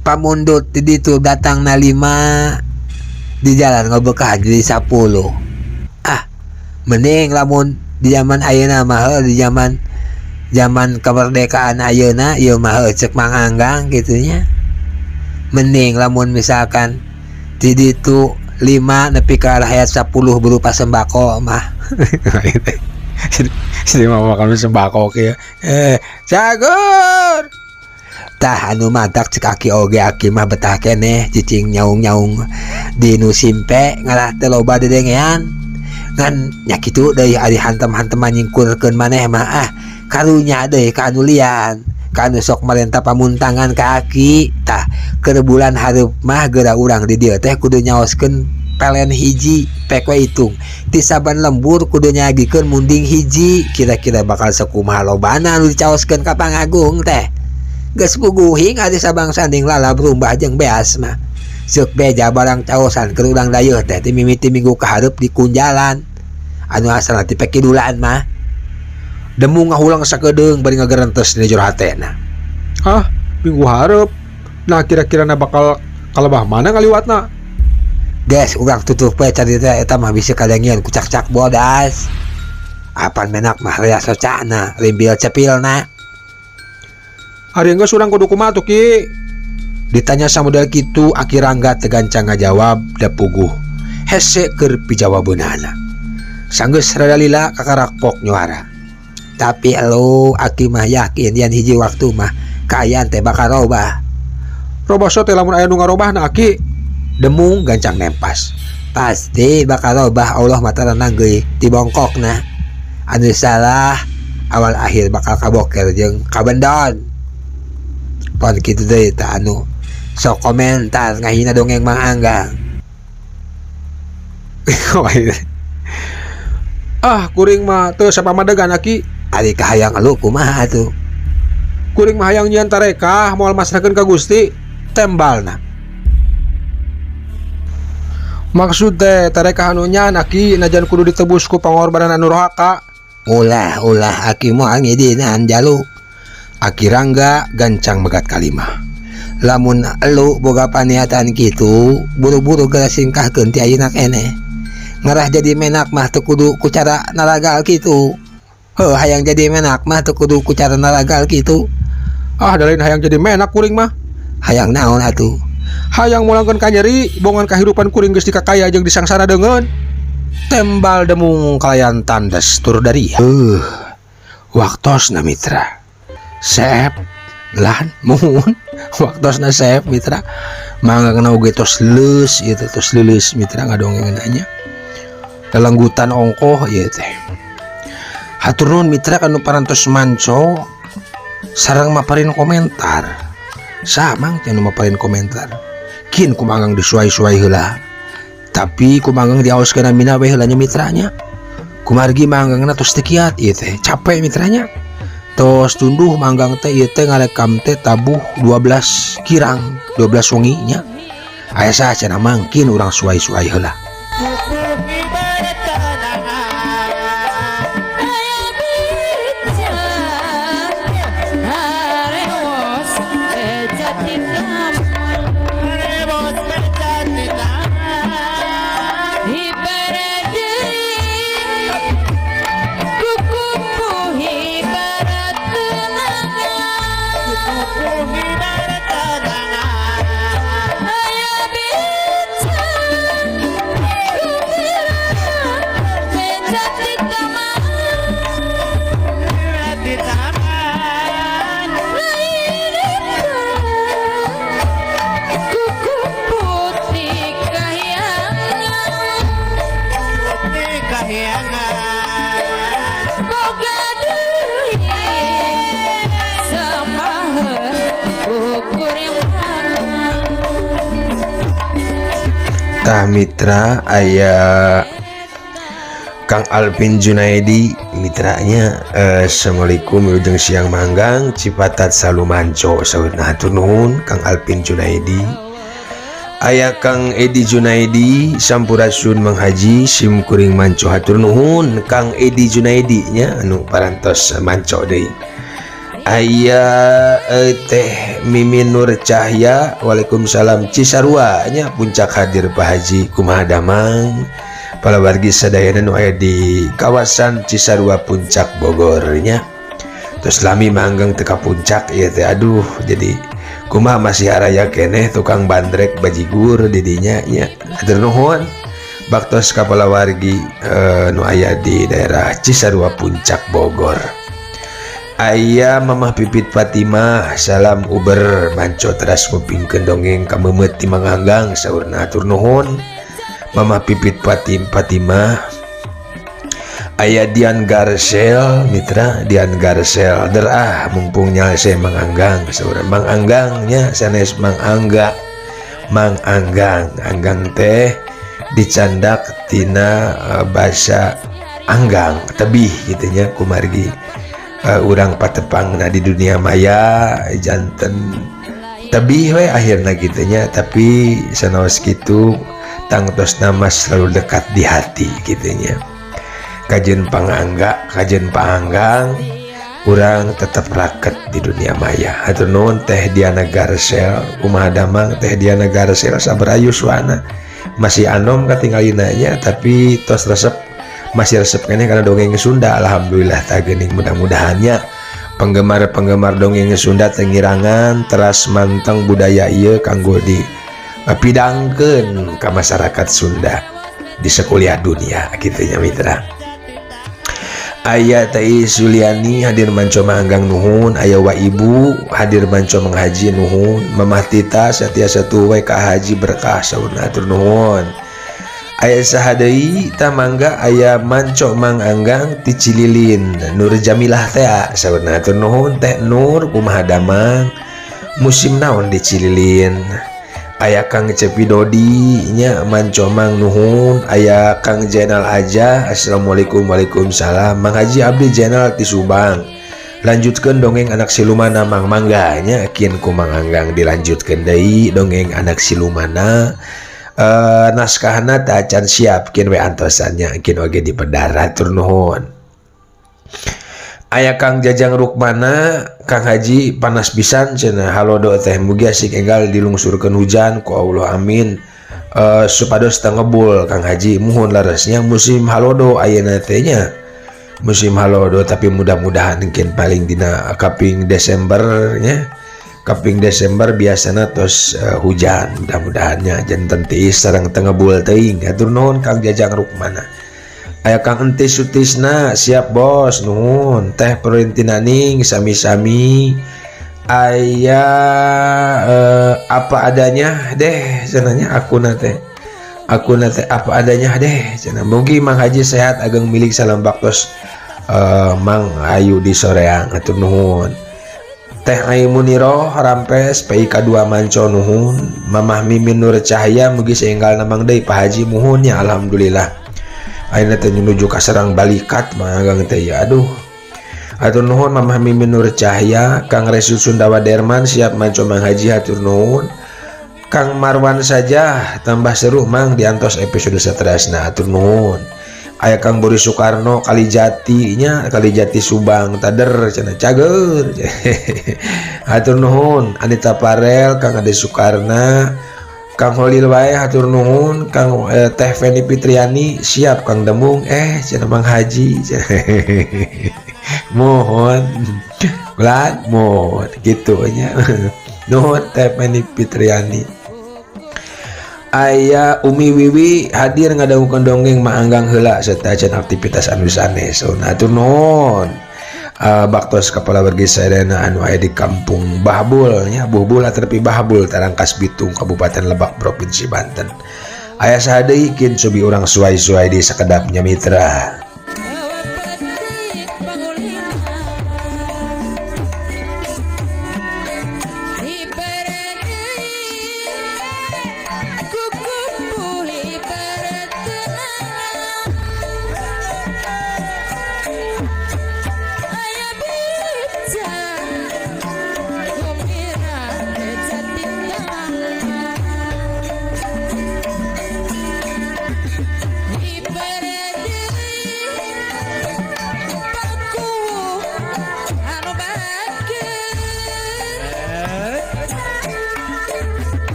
Pamundut di ditu datang na 5 di jalan ngabeukahan jadi 10. Ah, mending lamun di zaman ayeuna mah heuh, di zaman kemerdekaan ayeuna ieu mah heuh, cek Mang Anggang gitunya. Mending lamun misalkan di ditu 5 nepi ka rahayat 10 berupa sembako mah. Jadi mah makan sembako kieu. Cagur. Tah anu matak cek aki oge aki mah betah keneh cicing nyaung-nyaung di nu simpe ngalah teh loba dedengean. Ngan nya kitu deui ari hantem-hanteman nyingkurkeun maneh mah ah karunya deui ka anu lian ka anu sok marenta pamuntangan ka aki. Tah keur bulan hareup mah geura urang di dieu teh kudu nyaoskeun pelen hiji pek we hitung ti saban lembur kudu nyagikeun munding hiji kira-kira bakal sakumaha lobana anu dicaoskeun ka pangagung teh. Geus puguhing ari sabang sanding lalab rumbah jeung beas mah. Seuk beja barang caosan keur urang dayeuh teh ti mimiti minggu kahareup di kunjalan. Anu asalna ti pekidulan mah. Demung ngahulang sakedeung bari ngagerentes dina jero hatena. Hah, minggu hareup. Nah kira-kira na bakal kalebah mana ngaliwatna? Geus urang tutup we carita eta mah bisa kadengian ku cak-cak bodas. Apan menak mah rea socana, rimbil cepilna. Ari geus urang kudu kumaha tuh ki? Ditanya samodel kitu Aki Rangga tegancang ngajawab da puguh. Hese keur pijawabeunana. Sanggeus rada lila kakarak pok nyuara. Tapi elo aki mah yakin yen hiji waktu mah kaayaan teh bakal robah. Robah sote lamun aya nu ngarobahna aki. Demung gancang nempas. Pasti bakal robah, Allah mah tarenang geuy dibongkokna. Anu salah awal akhir bakal kaboker jeung kabendon. Pon kitu deui tah anu sok komentar ngahina dongeng Mang Anggang. Ah, kuring mah teu sapamadegan aki. Ari kahayang elu kumaha atuh? Kuring mah hayang nyieun tarekah moal masrahkeun ka Gusti tembalna. Maksud teh tarekah anu nyan aki najan kudu ditebus ku pangorbanan anu rohaka. Ulah ulah aki moal ngidinan jalu. Aki Rangga gancang megat kalimah. Lamun elu boga paniatan kitu, buru-buru geura singkahkeun ti ayeuna keneh. Ngarah jadi menak mah teu kudu ku cara naragal kitu. Heuh, hayang jadi menak mah teu kudu ku cara naragal kitu. Ah, da lain hayang jadi menak kuring mah. Hayang naon atuh? Hayang mulangkeun kanyeri, bongan kahirupan kuring geus dikakaya jeung disangsara deungeun. Tembal demung kalayan tandes tur dari. Waktosna mitra. Sep lan muhun waktosna sep mitra. Mangga kena oge tos leus ieu teh, tos leuleus mitra ngadongeng nya. Lelenggutan ongkoh ieu teh. Hatur nuhun mitra kanu parantos manco sareng maparin komentar. Samang teh nu maparin komentar. Kin kumangang disuai-suai heula. Tapi kumangang diaoskeun mina we heula nya mitranya. Kumargi manggangna tos teu kiat ieu teh, capek mitranya. Tos tunduh Manggang teh ieu teh ngarekam teh tabuh 12 kirang 12 wengi nya. Aya saha cenah mangkin urang suai-suai heula. Tah mitra aya Kang Alvin Junaidi mitranya. Assalamualaikum, wilujeng siang Manggang, Cipatat Salumanco saurna. Hatur nuhun, Kang Alvin Junaidi. Aya Kang Edi Junaidi, sampurasun Mang Haji, sim kuring manco. Hatur nuhun, Kang Edi Junaidi nya, anu parantos manco deui. Aya Teh Mimin Nur Cahya, waalaikumsalam, Cisarua nya, Puncak hadir Pak Haji. Kumaha damang para wargi sadayana nu aya di kawasan Cisarua, Puncak, Bogor nya? Terus lami manggang teka Puncak ya teh. Aduh, jadi kumaha, masih araya keneh tukang bandrek bajigur didinya nya? Hatur nuhun baktos ka wargi nu aya di daerah Cisarua, Puncak, Bogor. Aya Mamah Pipit Fatimah, salam Uber, manco teras ngupingkeun dongeng kameumeut ti Mang Anggang saurna. Hatur nuhun, Mamah Pipit Fatimah. Aya Dian Garcel, mitra Dian Garcel der, ah mumpung nyalse Mang Anggang saurna. Mang Anggangnya sanes Mang Angga, Mang Anggang. Anggang teh dicandak tina bahasa Anggang tebih gitu nya, kumargi urang patepang. Nah, di dunia maya janten tebih we akhirnya gitu nya, tapi sanaos kitu tangtos nama selalu dekat di hati gitu nya. Kajen pangangga, kajen panganggang, urang tetap raket di dunia maya. Hatur nuhun, Teh Diana Garcel. Kumaha damang, Teh Diana Garcel? Sabaraha yuswana, masih anom katinggalina nya, tapi tos resep, masih resep keneh karena dongeng Sunda. Alhamdulillah. Tah geuning, mudah-mudahannya penggemar-penggemar dongeng Sunda teu ngirangan teras manteng budaya ieu kanggo di pidangkeun ka masyarakat Sunda di sekuliah dunia kitu nya, mitra. Aya Teh Suliani hadir manco Manggang, nuhun. Aya wa ibu hadir manco Mang Haji, nuhun. Mamah Tita setia satu we ka Haji, berkah saurna. Hatur nuhun. Aya saha deui tah? Mangga, aya manco Mang Anggang ti Cililin, Nur Jamilah teh saurna. Hatur nuhun, Teh Nur. Kumaha damang, musim naon di Cililin? Aya Kang Cepi Dodi nya, manco Mang, nuhun. Aya Kang Jenal aja, assalamualaikum. Waalaikumsalam Mang Haji, abdi Jenal ti Subang, lanjutkan dongeng anak silumana, Mang. Mangganya kin ku Mang Anggang dilanjutkan deui dongeng anak silumana. Naskahna tacan siap, kin we antosannya, kin oge di pedar. Hatur nuhun. Aya Kang Jajang Rukmana, Kang Haji, panas pisan cenah halodo teh, mugi asik enggal dilungsurkeun hujan ku Allah, amin, supados teu ngebul, Kang Haji. Muhun, leresnya musim halodo ayeuna teh nya, musim halodo, tapi mudah-mudahan mungkin paling dina kaping Desember nya, kaping Desember biasana tos hujan. Mudah-mudahannya janten tiis sareng teu ngebul teuing. Hatur nuhun, Kang Jajang Rukmana. Aya Kang Entis Sutisna, siap bos, nuhun. Teh Perintinaning, sami-sami. Aya apa adanya deh cenahnya, aku teh apa adanya deh cenah. Mugi Mang Haji sehat ageng milik, salam baktos Mang Ayu di Soreang. Hatur nuhun. Teh Ai Muniro Rampes PIK 2 Manco, nuhun. Mamah Mimin Nur Cahya, mugi seenggal namang deui Pak Haji. Muhun ya, alhamdulillah. Ayeuna teh menuju ka Serang Balikat Manggang teh ya. Aduh. Hatur nuhun Mamah Mimin Nur Cahya, Kang Resul Sundawa Derman siap manco Mang Haji, hatur nuhun. Kang Marwan saja tambah seru Mang diantos episode seterusnya, hatur nuhun. Aya Kang Boris Soekarno Kalijati nya, Kalijati Subang tader cenah, cager, hatur nuhun. Anita Parel, Kang Ade Soekarna, Kang Holil wae, hatur nuhun. Kang Teh Feni Fitriani siap Kang Demung, cenah Mang Haji, mohon ulah mohon gitu nya, nuhun Teh Feni Fitriani. Aya Umi Wiwi hadir ngadangukeun dongeng Maanggang heula sateuacan aktivitas anu sanes, so hatur nuhun. Baktos kepala wargi sadayana anu aya di kampung Bahbul nya, Buhbul ataupun Bahbul, Tarangkas Bitung, Kabupaten Lebak, Provinsi Banten. Aya saha deui kin cobi urang suai-suai di sakedapnya, mitra.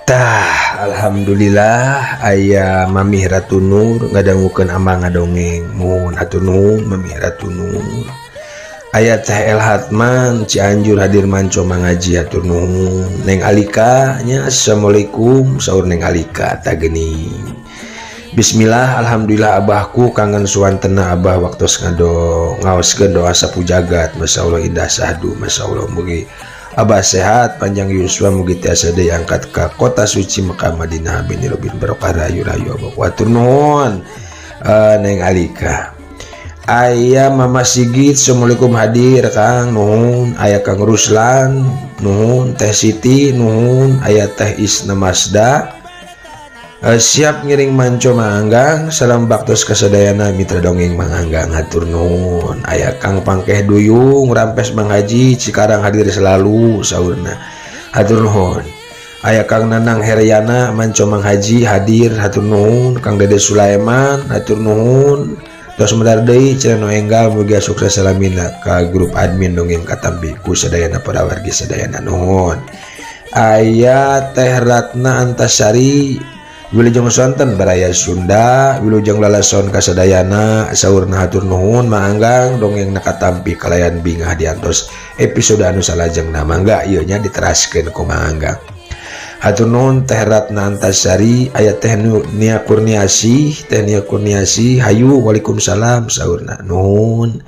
Tah, alhamdulillah aya Mami Ratu Nur ngadangukeun amang ngadongeng, muhun, hatur nuhun Mami Ratu Nur. Aya Teh El Hatman Cianjur hadir manco mangaji, hatur nuhun. Neng Alika nya, assalamualaikum saur Neng Alika tah geuning. Bismillah, alhamdulillah abahku kangen suwantena abah waktu ngado ngaoskeun doa sapu jagat. Masya Allah, indah sahdu, Masya Allah, mugi abah sehat, panjang yuswa, mugi tiasa deui angkat ka kota suci Mekah Madinah bin Robin barokah, rahayu rahayu abah, hatur nuhun Neng Alika. Aya Mama Sigit, assalamualaikum hadir Kang, nuhun. Aya Kang Ruslan, nuhun. Teh Siti, nuhun. Aya Teh Isna Masda, siap ngiring manco Manganggang, salam baktos kasadayana mitra dongeng Manganggang, hatur nuhun. Aya Kang Pangkeh Duyung Rampes Mang Haji Cikarang hadir selalu saurna, hatur nuhun. Aya Kang Nanang Heriana manco Mang Haji hadir, hatur nuhun. Kang Dede Sulaiman, hatur nuhun. Tos medar deui cenah nu enggal, mugia sukses salamina ka grup admin dongeng katampi ku sadayana para wargi sadayana, nuhun. Aya Teh Ratna Antasari, Wilujeng sonten baraya Sunda, wilujeng lalason kasadayana saurna, hatur nuhun Maanggang, dongeng nakatampi kalayan bingah diantos episode anu salajengna, mangga ieu nya diteraskeun ku Maanggang, hatur nuhun Teh Ratna Antasari. Aya Teh Nia Kurniasih, Teh Nia Kurniasih hayu, waalaikumsalam saurna, nuhun.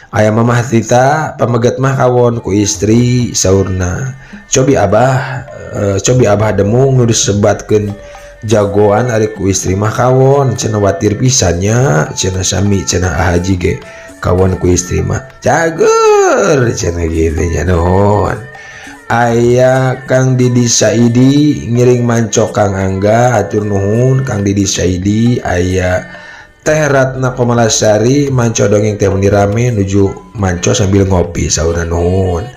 Aya Mamah Tita, pameget mah kawon ku istri saurna, cobi abah cobi abah demung nu disebatkeun jagoan, ari ku istri mah kawon cenah, watir pisannya cenah, sami cenah ahaji ge kawon ku istri mah, cager cenah gitu nya, nuhun. Aya Kang Didi Saidi ngiring manco Kang Angga, hatur nuhun Kang Didi Saidi. Aya Teh Ratna Komalasari manco dongeng teh meni rame nuju manco sambil ngopi saurna, nuhun.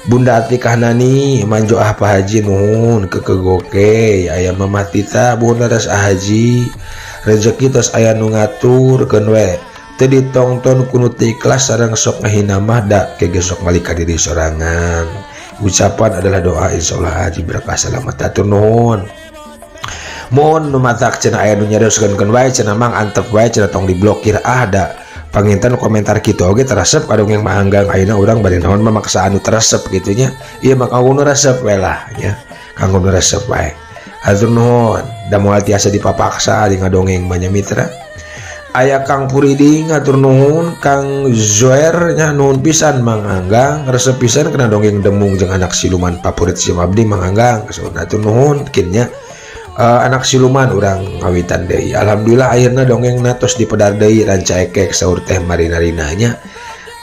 Bunda Atikah Nani manjo ah Pak Haji, nuhun kekegoke. Aya Mama Tita, buhun leres ah Haji, rezeki tos aya nu ngatur, keun we teu ditongton ku nu teu ikhlas sareng sok ngahina mah da ke sok malik ka diri sorangan, ucapan adalah doa, insyaallah haji berkah selamat, hatur nuhun. Mohon nu matak cenah aya nu nyarioskeun keun wae cenah Mang, antep wae cenah, tong diblokir ah, da panginten komentar kitu oge teresep ka dongeng Maanggang. Ayeuna urang bade naon mah maksa anu teresep kitu nya, ieu mah kanggo nu resep we lah nya, kanggo nu resep wae, hatur nuhun, da moal tiasa dipapaksa di ngadongeng mah nya, mitra. Aya Kang Puriding, hatur nuhun. Kang Zoer nya, nuhun pisan Mang Anggang, resep pisan kana dongeng demung jeung anak siluman favorit si abdi Mang Anggang, hatur nuhun kin nya. Anak siluman urang ngawitan deui, alhamdulillah akhirna dongeng tos dipedar deui ranca ekek saur Teh Marina rinanya.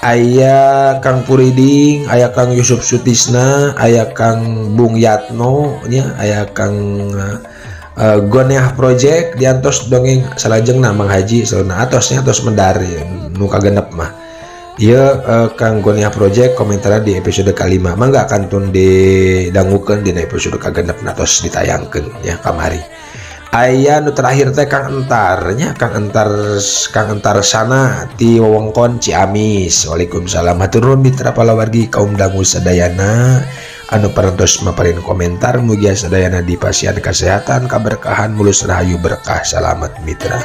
Aya Kang Puriding, aya Kang Yusuf Sutisna, aya Kang Bung Yatno nya, aya Kang Goneah Project diantos dongeng salajengna Mang Haji sauna atosnya atos mendar ya, nu kagenep mah. Ieu Kang Goneah Project komentar di episode kalima. Mangga kantun didangukeun dina episode kagenep atos ditayangkeun ya kamari. Aya nu terakhir teh Kang Entar nya, Kang Entar, Kang Entar sana ti wewengkon Ciamis. Waalaikumsalam. Hatur nuhun mitra palawargi kaum dangu sadayana anu parantos maparin komentar, mugia sadayana dipasihan kesehatan, kaberkahan, mulus rahayu, berkah, salamet mitra.